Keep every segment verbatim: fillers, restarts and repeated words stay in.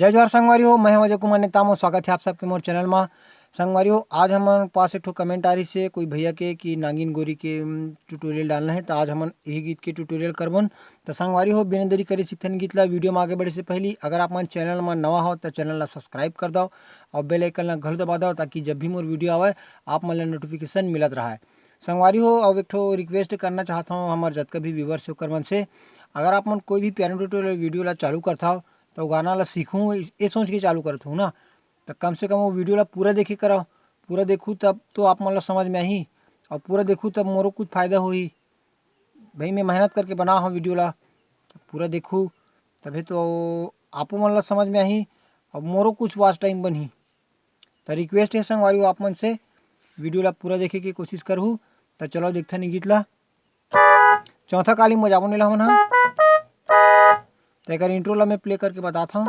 जय जोहार संगवारी हो, मैं हूं अजय कुमार नेताम, स्वागत है आप सबके मोर चैनल मा। संगवारी हो, आज हमन पास एक ठो कमेंट आ रही से कोई भैया के कि नागिन गोरी के, उम, ट्यूटोरियल डालना है, तो आज हमन यही गीत के ट्यूटोरियल करबन। तो संगवारी हो, बिना देरी करे सीखथन गीत ला। वीडियो में आगे बढ़े से पहली अगर आप मन चैनल मा नवा हो तो चैनल ला सब्सक्राइब कर दो और बेल आइकन ला घलो दबा दो, ताकि जब भी मोर वीडियो आवे आप मन ला नोटिफिकेशन मिलत रहे। संगवारी हो, अब एक ठो रिक्वेस्ट करना चाहत हूँ हमर जतका भी व्यूअर्स हे ओकर मन से, अगर आप मन कोई भी पियानो ट्यूटोरियल वीडियो ला चालू करत हव तो गाना ला सीखूँ, ये सोच के चालू करत हूँ ना, तो कम से कम वो वीडियो ला पूरा देखे करव। पूरा देखू तब तो आप मन ला समझ में आही, और पूरा देखू तब मोरो कुछ फायदा होही। भाई, मैं मेहनत करके बना हूँ वीडियो ला, तो पूरा देखू, तभे तो आपो मन ला समझ में आही और मोरो कुछ वॉच टाइम बनही। तो रिक्वेस्ट है संगवारी हो आप मन से, वीडियो ला पूरा देखे के कोशिश करहू। तो चलो देखथन ये गीत ला। चौथा काली में बजाबो नेला हमन हा। तो एकर इंट्रो ला मैं प्ले करके बतात हूँ।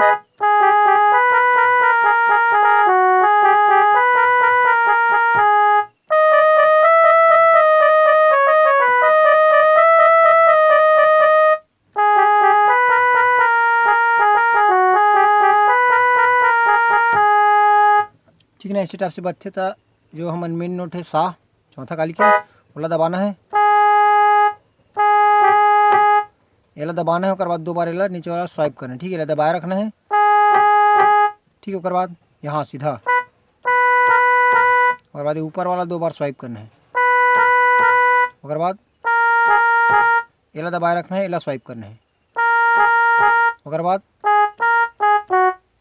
ठीक ना, इसी टाइप से बजथे। त जो हमन मेन नोट है सा, चौथा काली के, ओला दबाना है, एला दबाना है, ओकर बाद दो बार एला नीचे वाला स्वाइप करना है, ठीक है, एला दबाए रखना है। ठीक है, ओकर बाद यहाँ सीधा, ओकर बाद ये ऊपर वाला दो बार स्वाइप करना है, ओकर बाद एला दबाए रखना है, एला स्वाइप करना है, ओकर बाद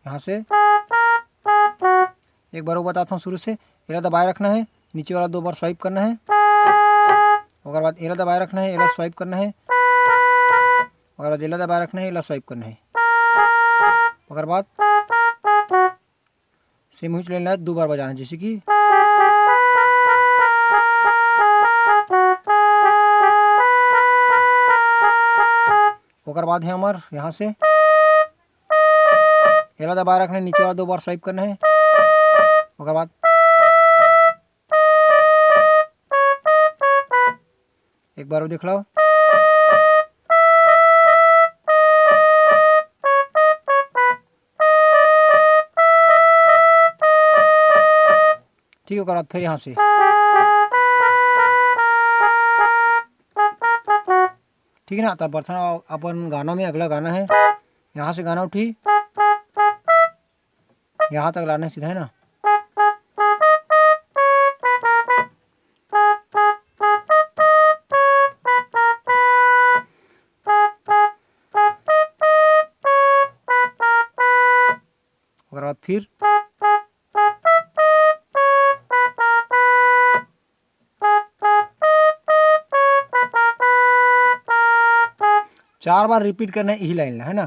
यहाँ से एक बार वो बताता हूँ शुरू से, एला दबाए रखना है, नीचे वाला दो बार स्वाइप करना है, ओकर बाद एला दबाए रखना है, एला स्वाइप करना है, ओकर बाद एला दबाए रखना है, एला स्वाइप करना है, ओकर बाद सेम हुई लाइन ला दो बार बजाना है, जैसे कि ओकर बाद है हमर यहाँ से एला दबाए रखना है, नीचे वाला दो बार स्वाइप करना है, ओकर बाद एक बार वो देख लो। ठीक है, ओकर बाद फिर यहाँ से, ठीक है ना। तब बर्थन अपन गाना में अगला गाना है, यहाँ से गाना उठी, यहाँ तक लाना है सीधा, है ना। ओकर बाद फिर चार बार रिपीट करना है यही लाइन ला, है ना।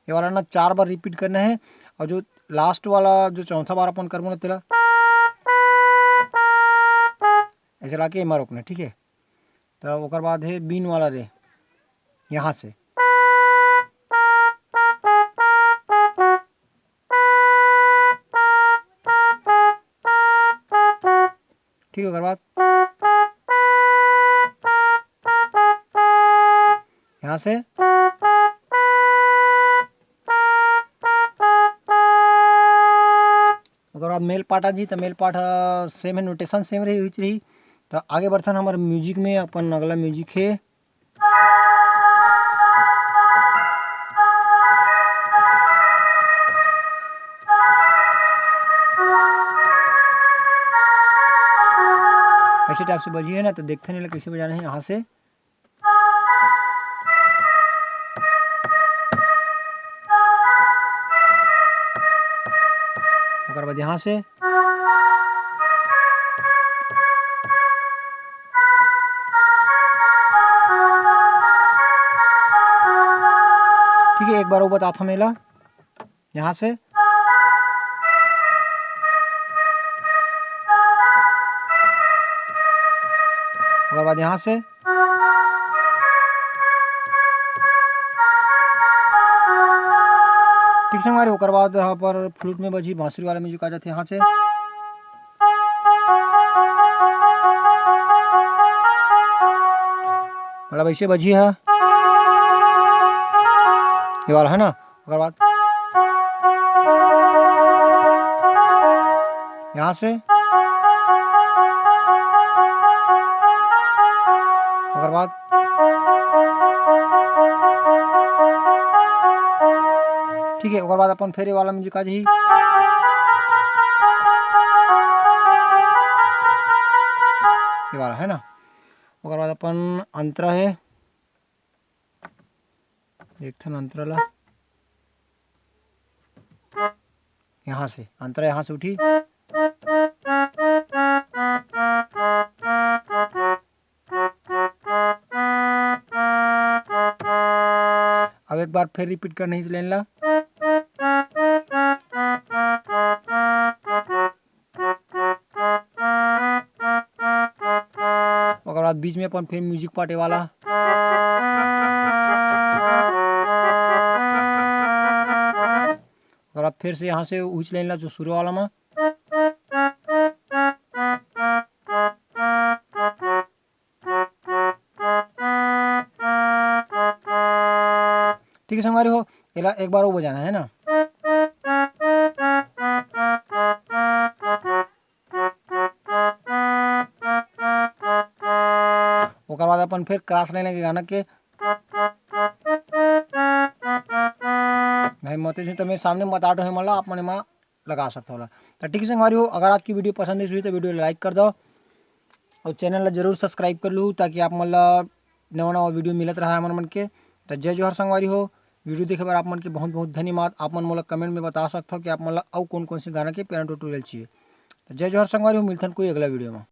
ये वाला ना चार बार रिपीट करना है, और जो लास्ट वाला, जो चौथा बार अपन करबो ना, तेला ऐसे लाके एमा रोकना है, ठीक है। तो ओकर बाद है बीन वाला रे, यहाँ से। ठीक है, ओकर बाद यहाँ से ओकर बाद मेल पाठ आ जी, तो मेल पाठ ह सेम है, नोटेशन सेम रही, हुई रही। तो आगे बढ़थन हमर म्यूजिक में, अपन अगला म्यूजिक है। ऐसे टाइप से बजी है ना, तो देखते नहीं कैसे बजाना है यहाँ से। ओकर बाद यहाँ से। ठीक है, एक बार वो बताता हूँ मेला। यहाँ से, ओकर बाद यहाँ से। ठीक संगवारी, ओकर बाद यहाँ पर फ्लूट में बजी, बांसुरी वाला म्यूजिक आ जाते यहाँ से। मतलब ऐसे बजी है। ये वाला है ना। ओकर बाद यहाँ से, ओकर बाद, ठीक है, ओकर बाद अपन फिर ये वाला म्यूजिक आ जाही, ये वाला है ना। ओकर बाद अपन अंतरा है, देखथन अंतरा ला, यहाँ से अंतरा यहाँ से उठी। अब एक बार फिर रिपीट करना इस लाइन ला। ओकर बाद बीच में अपन फिर म्यूजिक पार्ट वाला, ओकर बाद फिर से यहाँ से उच लाइन ला जो शुरू वाला में। ठीक है संगवारी हो, एला एक बार वो बजाना है ना। ओकर बाद अपन फिर क्रॉस लाइन के गाना के भाई मोती सिंह, तो मैं सामने बता रहा हूँ, मतलब आप मन एमा लगा सकते हो। तो ठीक है संगवारी हो, अगर आज की वीडियो पसंद आई तो वीडियो लाइक कर दो और चैनल ला जरूर सब्सक्राइब कर लू, ताकि आप मन ला नवा नवा वीडियो मिलत रहा हमर मन के। तो जय जोहार संगवारी हो, वीडियो देखे बर आप मन के बहुत बहुत धन्यवाद। आप मन मोला कमेंट में बता सकते हो कि आप मन ला अउ कौन कौन से गाना के पियानो ट्यूटोरियल चाहिए। तो जय जोहार संगवारी हो, मिलथन कोई अगला वीडियो में।